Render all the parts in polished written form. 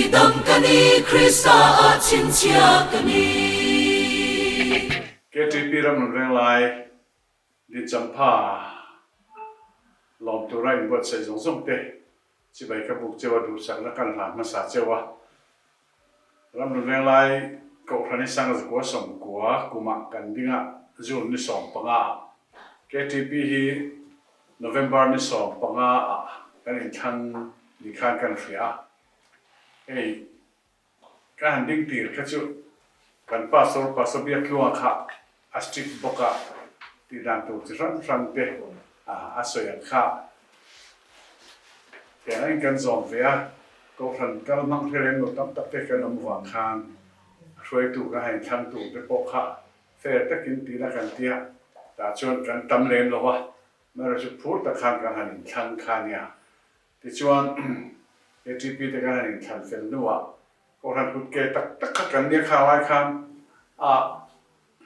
Tihdam ka ni, Krista-ah chhinchhiah ka ni. KTP ram rawn veng lai Dinchampha lawm tura inbuatsaih zawng zawng te chibai ka buk cheu a duhsakna kan hlan hmasa cheu a. Ram rawn veng lai Kohhran hi Sangzakua sawmkua kumah kan ding a, June ni 15 ah KTP hi November ni 15 ah kan inthlang ni khan kan hria a. Hei ka han ding tir kha chu kan Pastor Pastor Biaktluanga kha a strict bawk a, tih dan tur chi hrang hrang te a sawi ang kha. Tiang angin kan zawm ve a, Kohhran kal hmang hre reng lo tam tak te kan awm vang khan a hruaitu kan han inthlang tur te pawh kha fair takin tihna kan tia, tah chuan kan tam lem lo a, amaherawhchu chu phur tak khan kan han inthlang kha a nia. Tichuan, ATP te kan han inthlan fel hnuah Kohhran kut ke tak tak kha kan nia khang lai khan a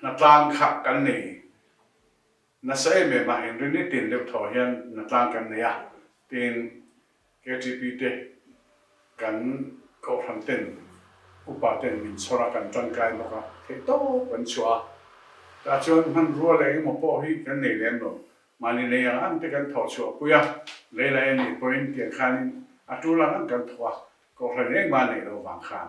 hnatlang kha kan nei nasa em em a, inrinni tin deuh thaw hian hnatlang kan nei a, tin KTP te kan Kohhran ten upa ten min chhawr a, kan tangkai bawk a, theihtawp kan chhuah a, tah chuan hmanrua leh engemaw pawh hi kan nei lem lo. Mahni lei ang ang te kan thawh chhuah pui a, lei lai a nih pawhin tiang khanin a tul ang ang kan thawk a, Kohhran engmah neih loh vang khan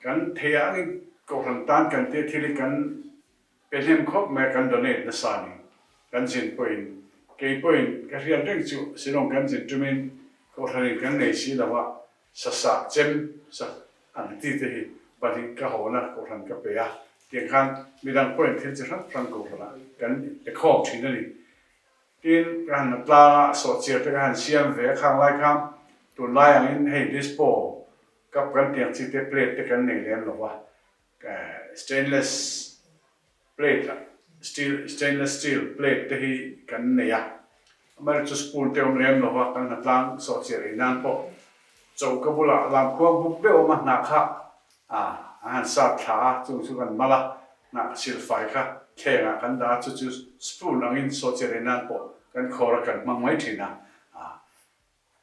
kan thei angin Kohhran tan kan tia thil hi kan pe hnem khawp mai a, kan donate nasa a ni. Kan zin pawhin, kei pawhin ka hriat reng chu Shillong kan zin tumin Kohhranin kan nei si lo a, Sasa chem sa ang ti te hi pahnih ka hawn a, Kohhran ka pe a, tiang khan midang pawhin thil chi hrang hrang Kohhranah kan pe khawm thin a ni. Tin, ka han tlang a, sawhchiar te ka han siam ve a khang lai khan tunlai angin hei dispo cup kan tiang chi te plate te kan nei lem lo va, stainless Plate ah steel stainless steel plate te hi kan nei a, amaherawhchu chu spoon te awm lem lo va, kan hnatlang sawhchiar ei nan pawh choka bulah lamkhuang buk deuh awm a, hnah kha ah an han sat thla a, chung chu kan mal a, hnah silfai kha thleng ah kan dah a, chu chu spoon angin sawhchiar ei nan pawh kan khawr a kan hmang mai thin a, ah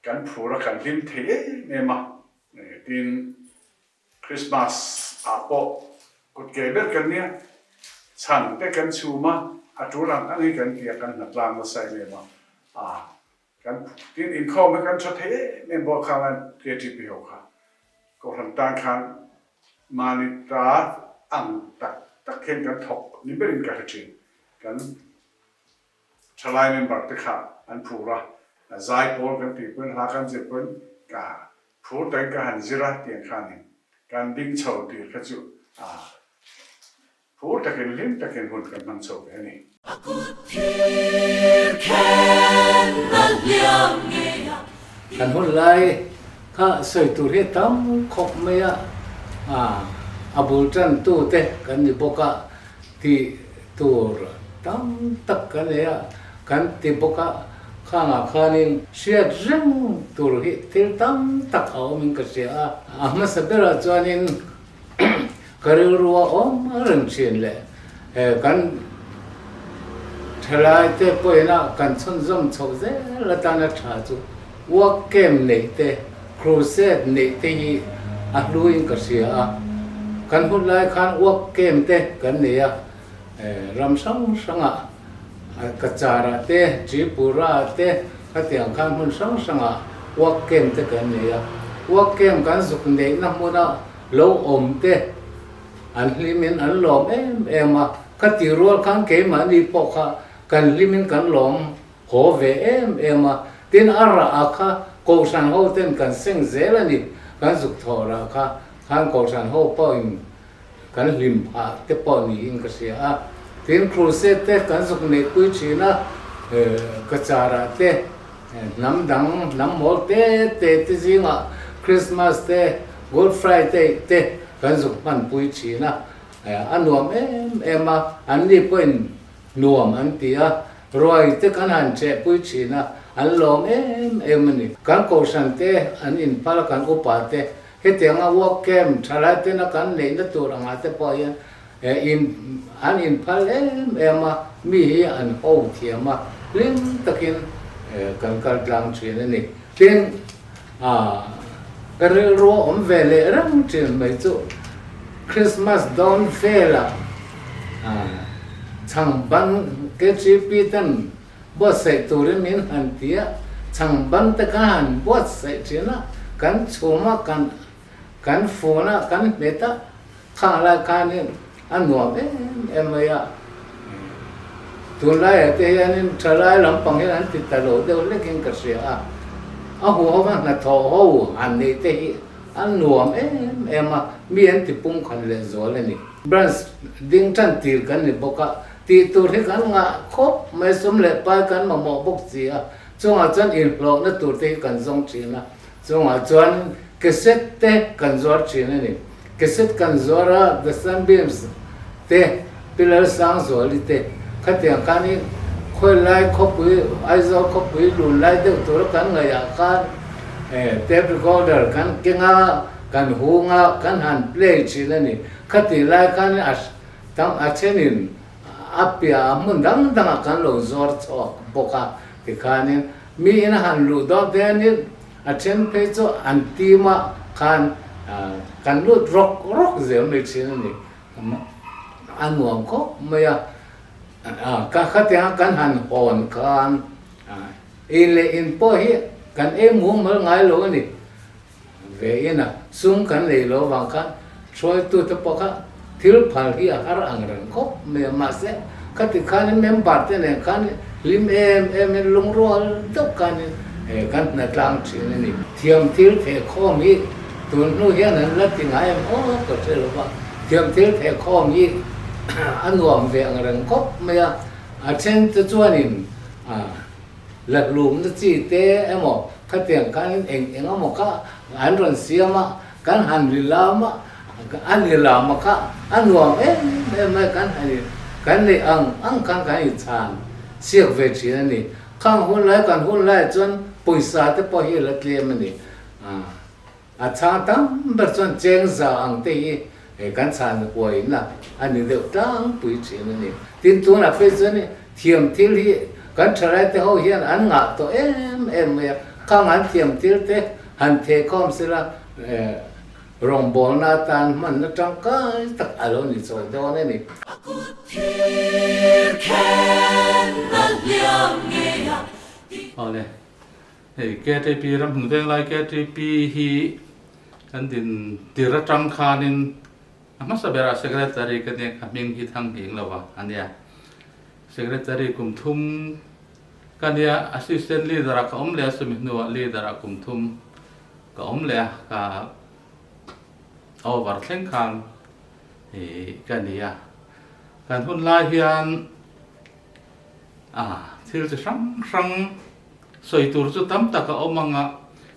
kan phur a kan hlim thei em em a, tin Christmas ah pawh kut ke ber kan nia, chhan te kan chhum a, a tul ang ang hi kan ti a, kan hnatlang nasa em em a, ah kan tin inkhawm hi kan tha thei em em bawk a, khang an KTP ho kha Kohhran tan khan mahni ta ang tak tak hian kan thawk ni berin ka hre thin, kan thalai member te kha an phur a, zai pawl kan tih pawhin hla kan zir pawhin ka Phur takin ka han zir a tiang khanin kan ding chho tir kha chu a phur takin hlim takin hun kan hmang chho ve a ni. A kut thir khen a hliam ngei a. Kan hun lai kha sawi tur hi a tam khawp mai a, a bul tan tu te kan ni bawk a, Tih tur tam tak kan nei a, kan ti bawk a, khangah khanin hriat reng tur hi thil tam tak a awmin ka hria a. A hmasa berah chuanin ka rilru a awm reng thin leh kan thalai te pawhin kan chhunzawm chhoh zel atana tha chu Work camp neih te, crusade neih te hi a hluin ka hria a. Kan hun lai khan work camp te kan nei a, ram hrang hrangah Kacharah te, Tripura-ah te khatiang khan hmun hrang hrangah work camp te kan nei a. Work camp kan zuk neihna hmuna lo awm te an hlimin an lawm em em a. Khati rual khan keimahni pawh kha kan hlimin kan lawm Haw ve em em a, tin a rah a kha Kohhran ho ten kan seng zel a ni, kan zuk thawh rah kha khan Kohhran ho pawhin kan hlim phah te pawh niin ka hria a, tin Crusade te kan zuk neihpui thin a, Kacharah te hnam dang hnam mawl te te te zingah Christmas te Good Friday te kan zuk hmanpui thin a, a nuam em em a, anni pawhin Nuam an ti a, ruai te kan han chehpui thin a, an lawm em em a ni. Kan kohhran te an inphal a, kan upa te hetianga work camp thalai tena kan neihna tur angah te pawh hian in an inphal em em a, mi hi an ho thiam a, hlim takin kan kal tlang thin a ni. Tin, ah. Ka rilru a awm ve leh reng thin mai chu Christmas dawn velah chhang ban KTP ten buatsaih turin min han ti a, chhang ban te kha han buatsaih thin a, kan chhum a, kan kan fun a, kan hmet a, khang lai khanin a nuam em em mai a. Tunlaiah te hianin thalai lampang hian an ti ta lo deuh hlekin ka hria a, a huhova hnathawh ho han neih te hi a nuam em em a, mi an ti pumkhan leh zual a ni. Branch ding tan tir kan ni bawk a, tih tur hi kan ngah khawp mai, sum leh pai kan mamawh bawk si a, chungah chuan inhlawhna tur te hi kan zawng thin a, chungah chuan cassette te kan zuar thin a ni. Cassette kan zuar a, The Sunbeams te, Pillar Sangzuali te, khatiang khanin khawilai khawpui, Aizawl khawpui lun lai deuh tura kan ngaihah khan tape recorder kan keng a, kan hung a, kan han play thin a ni. Khatih lai khanin a tam a thenin a piah hmun dang dangah kan lo zuar chhuak bawk a, tikhanin mi in a han luh dawn te hianin A then phei chu an team ah khan kan lut rawk rawk zel mai thin a ni. A nuam khawp mai a. Ka khatianga kan han hawn khan in leh in pawh hi kan ei mumal ngai lo a ni. Ve in a sum kan nei lo vang khan hruaitute pawh kha thil phal hi a har ang reng khawp mai a. Mahse khati khanin member te nen khan hlim em em in lungrual deuh khanin kan hna tlang thin a ni. Thiam thil theh khawm hi tun hnu hian an la ti ngai em aw ka hre lo va, thiam thil theh khawm hi a nuam ve ang reng khawp mai a, a then te chuanin Laklumna chi te emaw khatiang khanin eng eng emaw kha an rawn siam a, kan han ri lam a, a ni lam a kha a nuam em em mai kan han in kan neih ang ang khan kan inchhan siak ve thin a ni. Khang hun lai kan hun laiah chuan pawisa te pawh hi a la tlem a ni. A chhang tam ber chuan cheng za ang te hi he kan chhan huaina a ni deuh tlangpui thin a ni. Tin, tunah phei chuan thiam thil hi kan thalai te ho hian an ngah tawh em em mai a, khang an thiam thil te han thehkhawm sela rawngbawlna atan hmanna tangkai tak a lo ni chho dawn a ni. A kut thir khen a hliam ngei a. Awle. Hei KTP ram hmun veng lai KTP hi kan din tir atang khanin a hmasa berah Secretary ka nia ka hming hi thang hing lo a a nia. Secretary kum thum ka nia Assistant Leader ah ka awm leh a chumi hnuah Leader ah kum thum ka awm leh a ka over thleng khan ih ka nia. Kan hun lai hian a thil chi hrang hrang Sawi tur chu tam tak a awm ang a,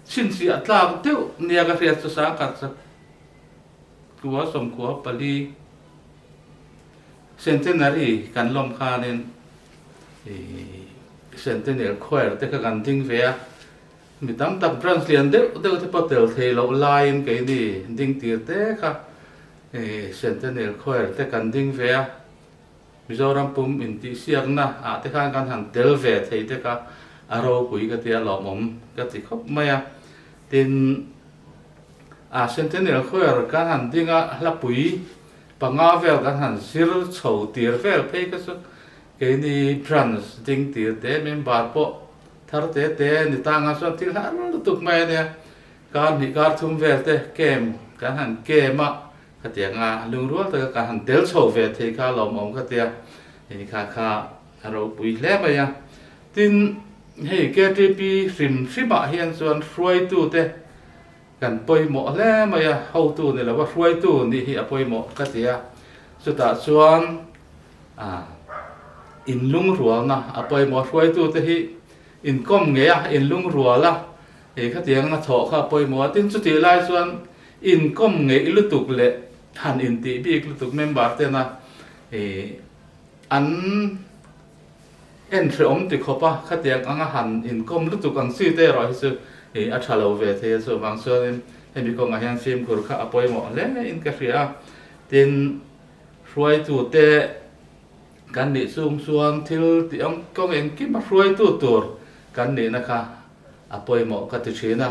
chhinchhiah tlak deuh nia ka hriat chu sangkhat sa kua sawmkua pali centenary kan lawm khanin ih centennial choir te kha kan ding ve a, mi tam tak branch lian deuh deuh te pawh tel thei loh laiin keini ding tir te kha ih centennial choir te kan ding ve a. Mizoram pum intihsiakna ah te khan kan han tel ve thei te kha a ropui ka tia lawmawm ka ti khawp mai a. Tin, a Centennial Choir kan han ding a, hlapui panga vel kan han zir chho tir vel phei kha chu keini branch ding tir te member pawh thar te te ni ta anga chuan thil har lutuk mai a nia. Kar hnih kar thum vel te camp kan han camp a, Khatianga lungrual taka ka han tel chho ve thei kha lawmawm ka tia, hei kha kha a ropui hle mai a. Tin, hei KTP hrim hrimah hian chuan hruaitute kan pawimawh hle mai a, hotu ni lova hruaitu nih hi a pawimawh ka ti a. Chutah chuan ah inlungrualna a pawimawh, hruaitute hi inkawm ngei a, inlungrual a, hei khatianga thawh kha a pawimawh a. Tin, chutih lai chuan Inkawm ngeih lutuk leh han intih bik lutuk member tena ih an en hrehawm ti khawp a, khatiang anga han inkawm lutuk ang chi te erawh hi chu ih a tha lo ve thei a, chuvang chuanin hemi kawngah hian fimkhur kha a pawimawh hle in ka hria a, tin hruaitute kan nih chung chuan thil tih ang kawng engkim a hruaitu tur kan nihna kha a pawimawh ka ti thin a.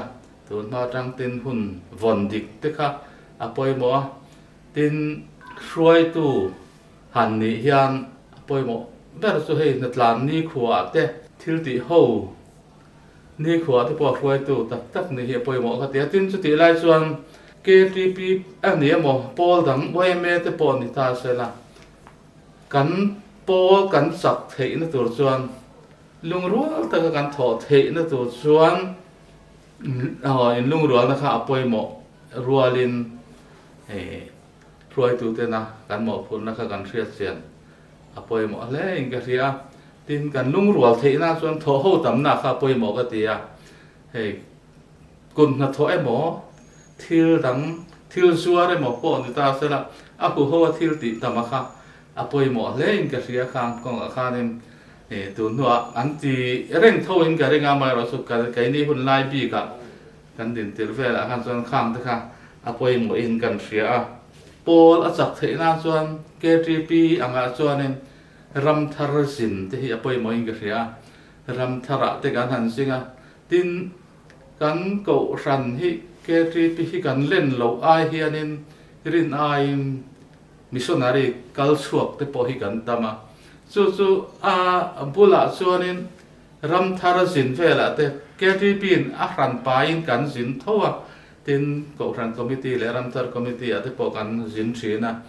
Tun hma atang tin hun vawn dik te kha a pawimawh a, tin hruaitu han nih hian a pawimawh ber chu hei hnatlan nikhuaah te thil tih ho nikhuaah te pawh hruaitu tak tak nih hi a pawimawh ka ti a, tin chutih lai chuan KTP a ni emaw pawl dang yma te pawh ni ta sela kan pawl kan chak theihna tur chuan lungrual taka kan thawh theihna tur chuan Inlungrualna kha a pawimawh rualin hruaitutena kan mawhphurhna kha kan hriat chian a pawimawh hle in ka hria a. Tin, kan lungrual theihna chuan thawhho tamna kha a pawimawh ka ti a. Hei, kut hnathawh emaw, thil dang, thil zuar emaw pawh ni ta sela, a huho a thil tih tama kha a pawimawh hle in ka hria khang kawngah khanin Tun hnuah an ti reng tho in ka ring a, amaherawh chu keini hun lai bikah kan din tirh velah khan chuan khang te kha a pawimawh in kan hria a. Pawl a chak theih nan chuan KTP angah chuanin ram thar zin te hi a pawimawh in ka hria a, ram tharah te kan han zing a, tin kan kohhran hi KTP hi kan len loh ai hianin rin aiin Missionary kal chhuak te pawh hi kan tam a, chu chu a bulah chuanin ram thar zin velah te KTP in a hran paiin kan zin tho a, tin Kohhran Committee leh Ram Thar Committee ah te pawh kan zin thin a,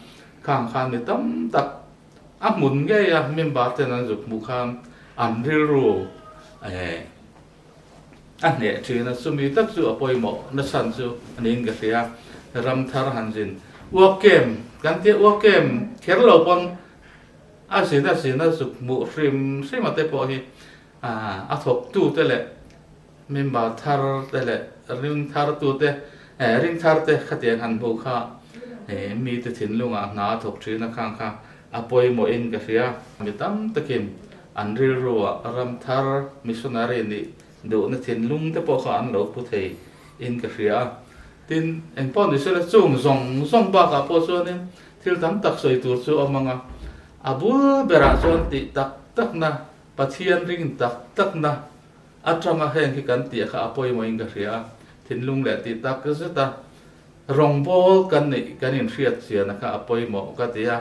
khang khan mi tam tak a hmun ngei a member ten an zuk hmuh khan an rilru eh a hneh thin a, chumi tak chu a pawimawh nachhan chu a niin ka hria. Ram thar han zin uak kem kan tia uak kem kher lo pawn a zin a zin a zuk hmuh hrim hrim a te pawh hi a thawk tu te leh member thar te leh ring thar tu te ring thar te khatiang han hmuh kha mi te thinlungah hna a thawk thin a khang kha A pawimawhin ka hria. Mi tam takin an rilruah ram thar missionary nih duhna thinlung te pawh kha an lo pu thei in ka hria a. Tin, eng pawh ni sela chung zawng zawng bakah pawh chuanin thil tam tak sawi tur chu a awm ang a. A bul berah chuan tih tak takna, Pathian ring tak takna atanga heng hi kan tih kha a pawimawhin ka hria a. Thinlung leh tih tak zeta Rawngbawl kan nih kan inhriat chian a kha a pawimawh ka ti a,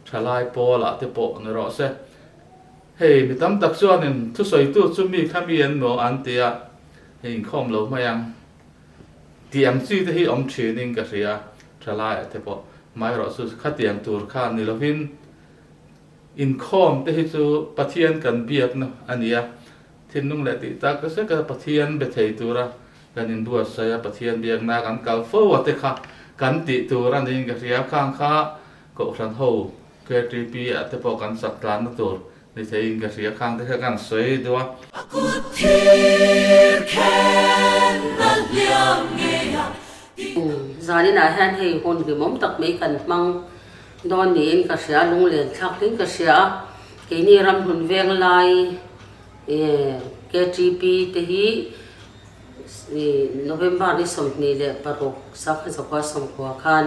thalai pawlah te pawh ni rawh se. Hei mi tam tak chuanin thusawitu chu mi kha mi an maw an ti a, hei inkhawm lo mai ang tih ang chi te hi awm thinin ka hria, thalaiah te pawh mai rawh chu khatiang tur kha ni lovin inkhawm te hi chu Pathian kan biakna a ni a, Thinlung leh tih tak zek a Pathian be thei tura kan inbuatsaih a, Pathian biakna kan kal fo a te kha kan tih tur a niin ka hria. Khang kha Kohhran ho KTP ah te pawh kan sak tlanna tur ni theiin ka hria. Khang te kha kan sawi duh a. A kut thir khen a hliam ngei a. Zaninah hian hei hun hlimawm tak mai kan hmang dawn niin ka hria, lunglen thlak hling ka hria a. Keini ramhlun veng lai KTP te hi November ni 26 1990 khan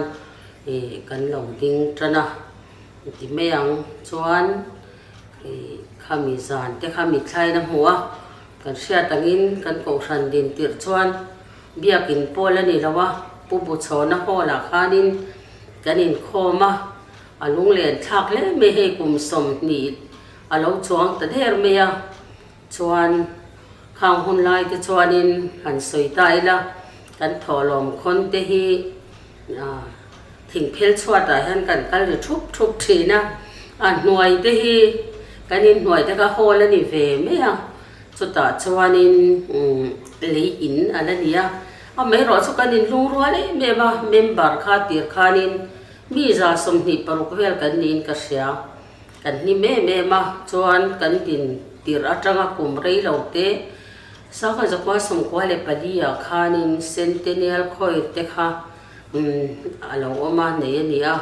kan lo ding tan a ti mai ang. Chuan khami zan te kha mithlain a hmu a, kan hriat angin kan kohhran din tirh chuan Biakin pawl a ni lo a, Pu Buchhawna hall ah khanin kan inkhawm a, a lunglen thlak hle mai hei kum 20 a lo chuang ta der mai a, chuan khang hun lai te chuanin han sawi ta ila kan thawhlawm khawn te hi thingphel chhuatah hian kan kal ri thup thup thin a, a hnuai te hi kan inhnuai te kha hall a ni ve mai a. Chutah chuanin lei in a la ni a, amaherawh chu kan inlungrual em em a, member kha tir khanin mi 26 vel kan niin ka hria. Kan hnim em em a, chuan kan din tirh atanga kum rei lo te 1994 ah khanin Centennial Choir te kha a lo awm a, nei a ni a,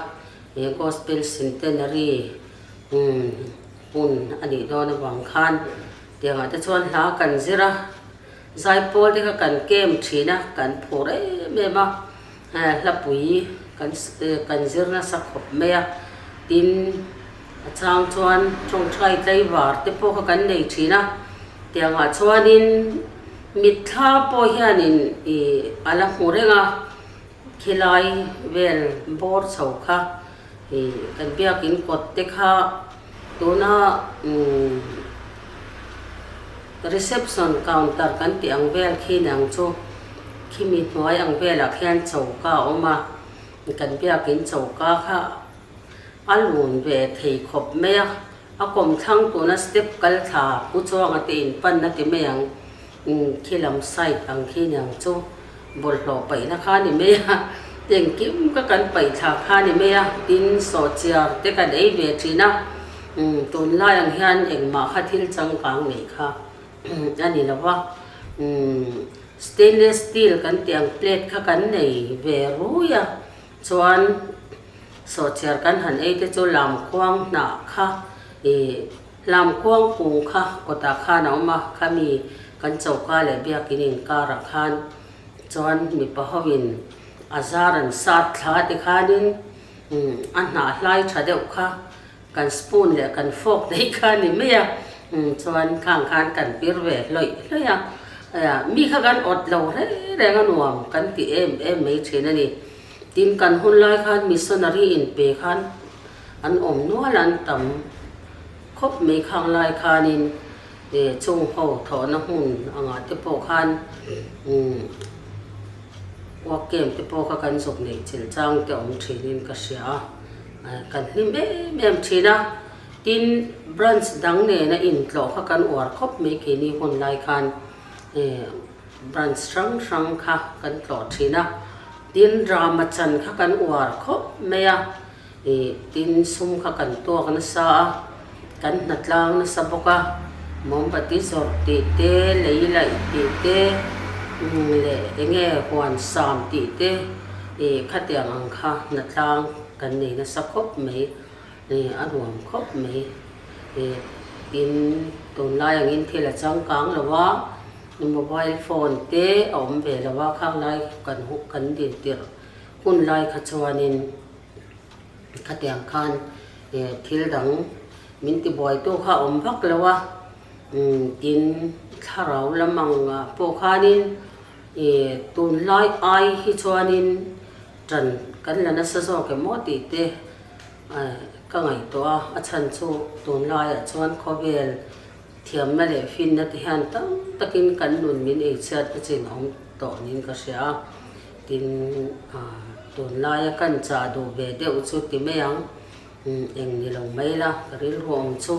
he Gospel Centenary Hun a nih dawn avang khan tiangah te chuan hla kan zir a, zaipawl te kha kan kem thin a, kan phur em em a, hlapui kan kan zir nasa khawp mai a, tin a chang chuan tawngtai tlaivar te pawh kha kan nei thin a, tiangah chuanin. Mitthla pawh hianin ih a la hmu reng a, khilai vel bawr chho kha ih kan biakin kawt te kha tuna umm reception counter kan tih ang vel khi ni ang chu khimi hnuai ang velah khian choka a awm a, kan biakin choka kha a lun ve thei khawp mai a, a kawmthlang tuna step kal thla pu chuanga te in pan a ti mai ang, khi lam side ang khi ni ang chu bawlhhlawh paihna kha ni mai a, engkim ka kan paih thla kha ni mai a, tin sawhchiar te kan ei ve thin a, tunlai ang hian engmah kha thil changkang neih kha a ni lo va, stainless steel kan tih ang plate kha kan nei ve rui a, chuan. Sawhchiar kan han ei te chu lamkhuang hnah kha ih lamkhuang kung kha kawtah khan a awm a, khami kan choka leh biakin inkarah khan chuan mipa hoin a zar an sat thla ti khanin a hnah hlai tha deuh kha kan spoon leh kan fork neih kha a ni mai a, chuan khang khan kan pir ve hlawih hlawih a, mi kha kan awt lo reng reng a nuam kan ti em em mai thin a ni. Tin, kan hun lai khan missionary inpe khan an awm nual an tam khawp mai khang lai khanin chung ho thawhna hmun angah te pawh khan work camp te pawh kha kan zuk neih chilh chang te awm thinin ka hria a, kan hlim em em thin a. Tin, branch dang nena intlawh kha kan uar khawp mai keini hun lai khan Branch hrang hrang kha kan tlawh thin a, tin drama chan kha kan uar khawp mai a, ih tin sum kha kan tuak nasa a, kan hnatlang nasa bawk a, mawmbati zawrh tih te, lei laih tih te, leh eng nge huan sam tih te, ih khatiang ang kha hnatlang kan nei nasa khawp mai, ih a nuam khawp mai, ih tin tunlai angin thil a changkang lo a. Mobile phone te a awm ve lo a, khang lai kan huh kan din tirh hun lai kha chuanin khatiang khan thil dang min ti buaitu kha a awm vak lo a, tin thlarau lam ang ah pawh khanin tunlai ai hi chuanin tan kan la nasa zawk em aw tih te ka ngaihtuah a, a chhan chu tunlaiah chuan khawvel Thiamna leh finna te hian tam takin kan nun min eichhiat na chin awm tawh niin ka hria a, tin tunlaia kan chah duh ve deuh chu ti mai ang, eng ni lo mai la ka rilru awm chu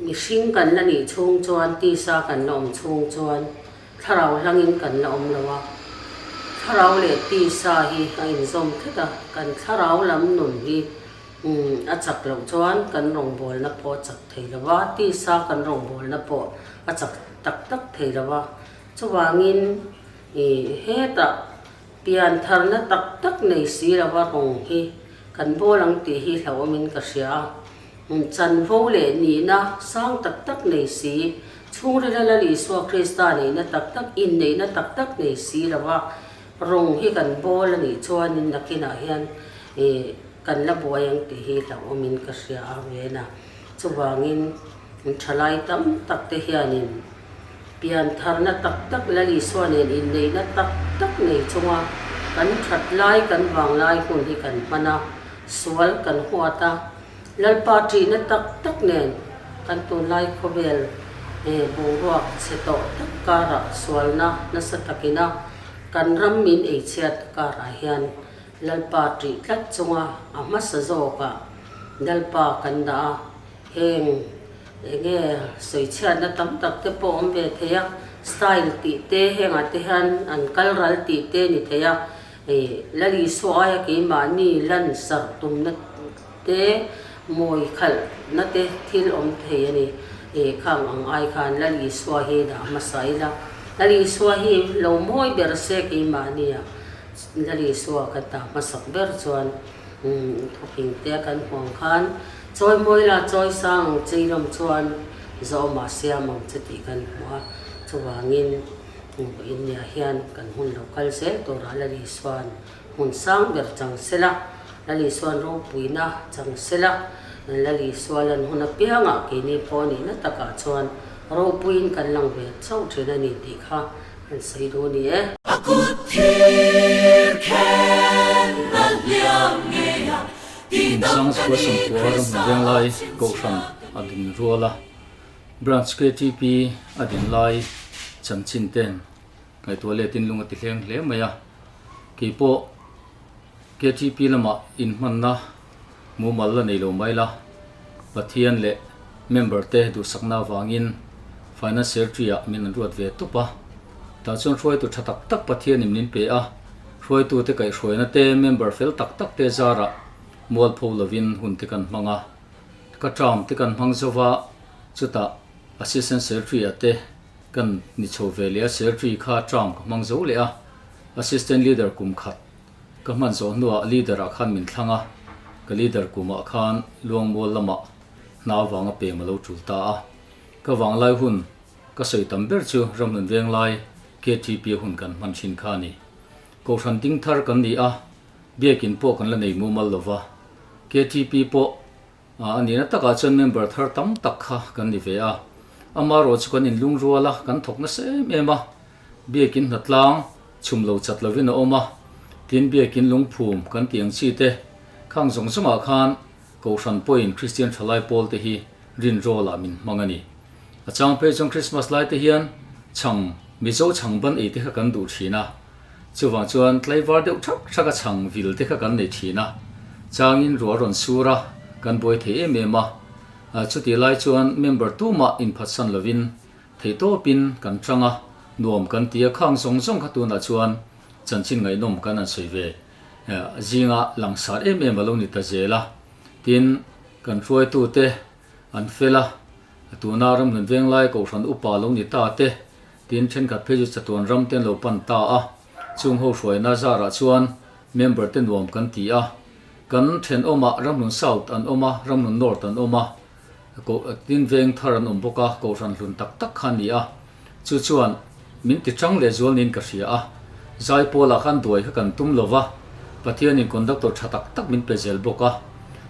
mihring kan la nih chhung chuan tisa kan la awm chhung chuan thlarau hlangin kan la awm lo a, thlarau leh tisa hi a inzawm tlat a, kan thlarau lam nun hi Umm, a chak loh chuan kan rawngbawlna pawh a chak thei lo a, tisa kan rawngbawlna pawh a chak tak tak thei lo a. Chuvangin ih hetah pian tharna tak tak nei si lova rawng hi kan bawl ang tih hi hlauhawmin ka hria a. Umm, chanvo leh nihna sang tak tak nei si, chhungrila Lal Isua Krista neihna tak tak, inneihna tak tak nei si lova rawng hi kan bawl a nih chuanin nakinah hian ih, Kan la buai ang tih hi hlauhawmin ka hria a ven a, chuvangin thalai tam tak te hianin piantharna tak tak Lal Isua nen inneihna tak tak nei chunga kan that lai kan vanglai hun hi kan hman a, sual kan huat a, Lalpa ṭihna tak tak nen kan tunlai khawvel boruak chhe tawh tak karah sualna nasa takina kan ram min eichhiat karah hian Lalpa ṭih tlat chunga a hmasa zawkah Lalpa kan dah a, heng enge sawichhiatna tam tak te pawh awm ve thei a, style tih te hengah te hian an kal ral tih te ni thei a, ih Lal Isua aia keimahni lan sarh tumna te mawi khalhna te thil awm thei a ni, ih khang ang ai khan Lal Isua hi dah hmasa ila, Lal Isua hi lo mawi ber se keimahnia. Lal Isua ka ta hmasak ber chuan thawking te kan huang khan chawi mawi la chawi sang ang che i lawm chuan zawma siam ang che tih kan hmu a, chuvangin India hian kan hun lo kal zel turah Lal Isua'n hmun sang ber chang sela, Lal Isua'n ropuina chang sela, Lal Isua lan hun apiangah keini pawh nihna takah chuan. Ropuiin kan lang ve chauh thin a ni tih kha kan sawi duh a ni e. A kut thir khen a hliam ngei a, Kum sang chhua sawmkua ram hmun veng lai Kohhran a din rual a, Branch KTP a din lai chanchin ten ngaihtuah letin lung a ti hleng hle mai a. Keipawh KTP lamah inhmanna mumal la nei lo mai la, Pathian leh member te duhsakna avangin Finance Secretary ah min an ruat ve tawp a. Tah chuan hruaitu tha tak tak Pathianin min pe a, hruaitute kaihhruaina te member fel tak tak te zarah mualpho lovin hun te kan hmang a. Ka term te kan hmang zo va, chutah Assistant Secretary ah te kan ni chho ve leh a, Secretary kha term ka hmang zo leh a, Assistant Leader kum khat Ka hman zawh hnuah leader ah khan min thlang a, ka leader kumah khan Luangmual lamah hna avanga pem a lo tul ta a. Ka vanglai hun ka sawi tam ber chu Ramhlun Venglai KTP hun kan hman thin kha a ni. Kohhran ding thar kan ni a, biakin pawh kan la nei mumal lova. KTP pawh a nihna takah chuan member thar tam tak kha kan ni ve a. Amaherawh chu kan inlungrual a, kan thawk nasa em em a. Biakin hnatlang chhum lo chat lovin a awm a, tin biakin lungphum kan tih ang chi te khang zawng zawngah khan Kohhran pawhin Kristian thalai pawl te hi rinrawlah min hmang a ni. A chang phei chuan Krismas lai te hian chhang Mizo chhang ban ei te kha kan duh thin a, chuvang chuan tlaivar deuh thak thak a chhang vil te kha kan nei thin a, changin ruah rawn sur a, kan buai thei em em a, chutih lai chuan member tumah inphatsan lovin Theihtawpin kan tang a, nuam kan ti a, khang zawng zawng kha tunah chuan chanchin ngaihnawm kan han sawi ve zinga langsar em em a lo ni ta zel a. Tin, kan hruaitute an fel a, tuna ramhlun venglai kohhran upa lo ni ta te, tin thenkhat phei chu chatuan ram te an lo pan ta a, chung ho hruaina zarah chuan member te nuam kan ti a. Kan thenawmah Ramhlun South an awm a, Ramhlun North an awm a, Koh tin veng thar an awm bawk a, kohhran hlun tak tak kha a ni a, chu chuan min ti chang leh zual niin ka hria a. Zaipawlah khan duai kha kan tum lo va, Pathianin conductor tha tak tak min pe zel bawk a.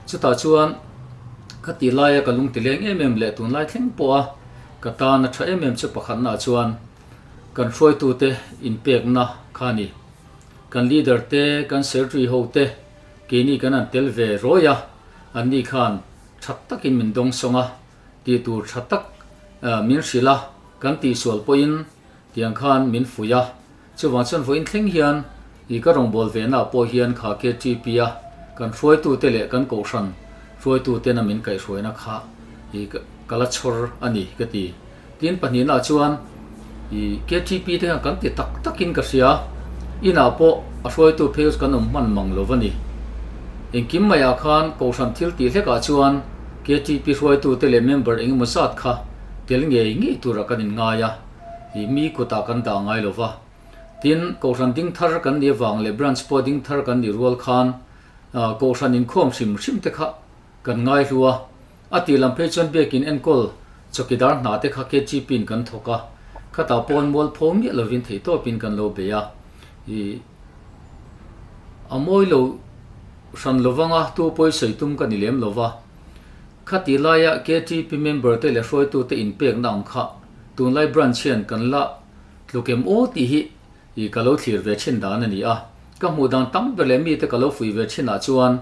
Chutah chuan ka tih laia ka lung ti leng em em leh tunlai thleng pawh a ka tan a tha em em chu pakhatnaah chuan kan hruaitute inpekna kha a ni. Kan leader te, kan secretary ho te keini kan han tel ve rawi a, anni khan Tha takin min dawng sawng a, tih tur tha tak min hrilh a, kan tihsual pawhin tiang khan min fuih a. Chuvang chuan vawiin thleng hian i ka rawngbâwl venaah pawh hian kha KTP a kan hruaitute leh kan kohhran hruaitutena min kaihhruaina kha i ka la chhawr a ni ka ti. Tin pahnihnaah chuan i KTP te khan kan ti tak takin ka hria, inah pawh a hruaitu phei chu kan awm hman mang lo va ni. Engkim maiah khan Kohhran thil tih hlekah chuan KTP hruaitu te leh member engemaw zat kha tel ngei ngei turah kan inngai a, i mi kutah kan dah ngai lo va. Tin, Kohhran ding thar kan nih avang leh branch pawh ding thar kan nih rual khan Kohhran inkhawm hrim hrim te kha kan ngai hlu a. A tih lam phei chuan biakin enkawl chawkidar hna te kha KGP in kan thawk a, khatah pawn mualpho miah lovin theihtawpin kan lo bei a. Ih, a mawi lo hran lovanga tu pawi sawi tum ka ni lem lova. Khatih laia KTP member te leh hruaitute inpekna ang kha tunlai branch hian kan la tluk em aw tih hi ih ka lo thlir ve thin dan a ni a. Ka hmuh dan tam ber leh mite ka lo fuih ve thinah chuan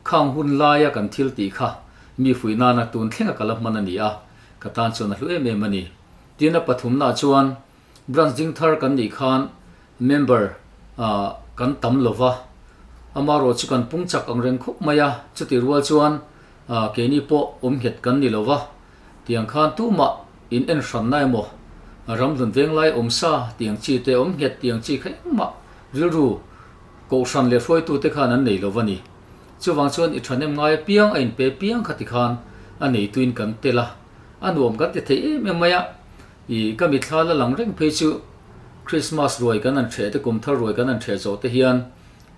Khang hun laia kan thil tih kha mi fuih nana tun thlenga ka la hman a ni a, ka tan chuan a hlu em em a ni. Tin a pathumnaah chuan branch ding thar kan nih khan member kan tam lo va, amarawh chu kan pung chak ang reng khawp mai a, chutih rual chuan keini pawh awm nghet kan ni lo va, tiang khan tumah in en hranna emaw ramhlun venglai awm sa tiang chi te awm nghet tiang chi kha engmah rilru Kohhran leh hruaitute khan an nei lo va ni. Chuvang chuan i thahnem ngai apiang a inpe piang kha tikhan a neituin kan tel a, a nuam kan ti thei em em mai a. I ka mithla la lang reng phei chu Christmas ruai kan han ṭheh te, kum thar ruai kan han ṭheh zawh te hian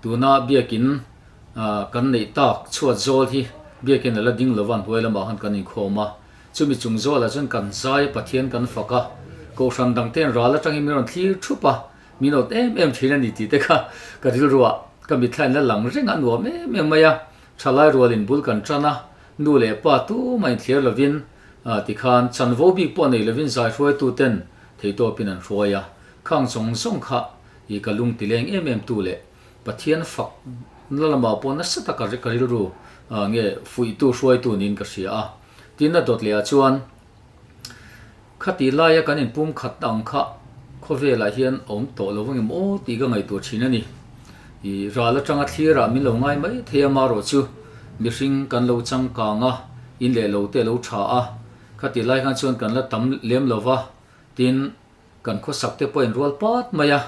tuna biakin kan neih tak chhuat zawl hi biakin a la ding lo va, an hnuai lamah khan kan inkhawm a. Chumi chung zawlah chuan kan zai a, Pathian kan fak a, Kohhran dangte'n ral atangin min rawn thlir thup a, Min awt em em thin a ni tih te kha ka rilruah ka mithlain la lang reng a nuam em em mai a, thalai rualin bul kan tan a, nu leh pa tumah inthliar lovin Tikhan chanvo bik pawh nei lovin zai hruaituten theitawpin an hruai a, khang zawng zawng kha i ka lung tileng em em tu leh Pathian fak na lamah pawh nasa taka ka rilru nge fuihtu hruaitu niin ka hria a. Tin a dawt lehah chuan khati laia kan inpum khat ang kha khawvelah hian a awm tawh lo vang em aw tih ka ngaihtuah thin a ni. I ral atanga thlirah min lo ngai mai thei a marawh chu mihring kan lo changkang a, in leh lo te a lo tha a, khati lai khan chuan kan la tam lem lo va, tin kan khawsak te pawh a inrual pat mai a,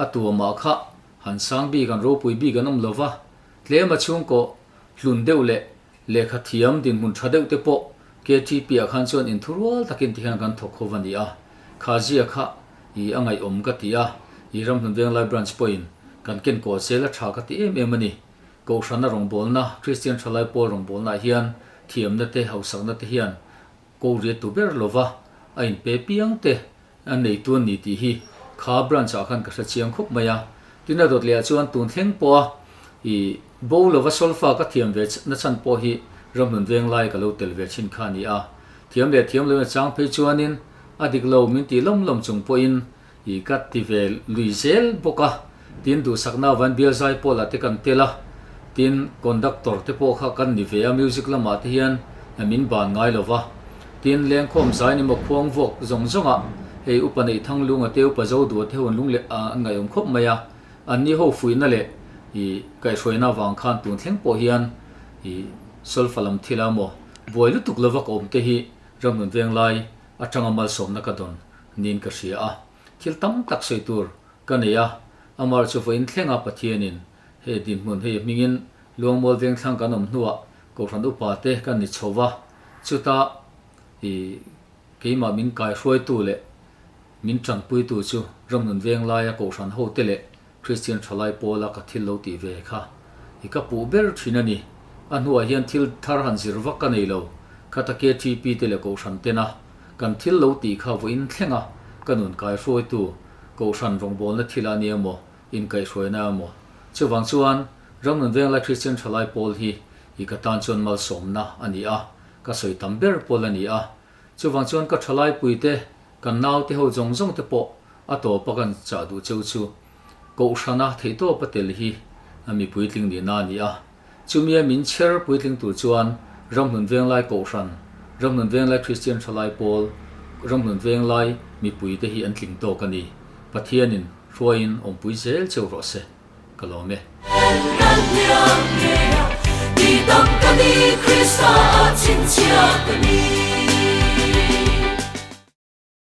a tuamah kha han sang bik an ropui bik an awm lo va, tlem a chhungkaw hlun deuh leh Lehkha thiam dinhmun tha deuh te pawh KTP ah khan chuan inthurual takin ti hian kan thawk ho va ni a, kha zia kha i a ngaihawm ka ti a, i Ramhlun Venglai Branch pawhin kan ken kawl zel a tha ka ti em em a ni. Kohhrana rawngbawlna, Kristian Thalai Pawl rawngbawlnaah hian thiamna te, hausakna te hian Ko riat tu ber lova a inpe piang te a neitu an ni tih hi kha branch ah khan ka hre chiang khawp mai a. Tin a dawt leh ah chuan tun thleng pawh a i bo lova solfa ka thiam ve na chhan pawh hi Ramhlun Venglai ka lo tel ve thin kha a ni a. Thiam leh thiam lo in a chang phei chuanin a dik lo min tih lawm lawm chung pawhin i ka ti ve lui zel bawk a. Tin duhsakna van bial zai pawh lah te kan tel a, tin conductor te pawh kha kan ni ve a, music lamah te hian min ban ngai lo va. Tin lengkhawm zai ni maw khuang vuak zawng zawng ah hei upa neih thang lunga te upa zo duh te ho an lung leh an ngaihawm khawp mai a, an ni ho fuihna leh i kaihhruaina avang khan tun thleng pawh hian i solfa lam thil a maw buai lutuk lova ka awm te hi Ramhlun Venglai atanga malsawmna ka dawn niin ka hria a, thil tam tak sawi tur Ka nei a, amar chu vawiin thlenga Pathianin he dinhmun hei hmingin Luangmual Vengthlang kan awm hnuah Kohhran upa te kan ni chho va, chuta i keimah min kaihruaitu leh min tanpuitu chu Ramhnun Venglaia Kohhran hote leh Kristian Thalai Pawla ka thil lo tih ve kha i ka puh ber thin a ni. A hnuah hian thil thar han zir vak ka nei lo, khata KTP te leh Kohhran tena kan thil lo tih kha vawiin thlenga ka nun kaihruaitu Kohhran rawngbawlna thil a nia maw, inkaihhruaina a maw? Chuvang chuan Ramnun Venglai Kristian Thalai Pawl hi i ka tan chuan malsawmna a ni a, ka sawi tam ber pawl a ni a. Chuvang chuan ka thalai puite, kan naute ho zawng zawng te pawh a tawpa kan chah duh cheu chu Kohhrana theihtawpa tel hi a mi puitling nihna a ni a. Chumia min chher puitling tur chuan Ramhlun Venglai Kohhran, Ramhlun Venglai Kristian Thalai Pawl, Ramhlun Venglai mipuite hi an tling tawk a ni. Pathianin hruaiin awmpui zel cheu rawh se. Ka lawm e. Ti dam ka ni, Krista a chhinchhiah ka ni.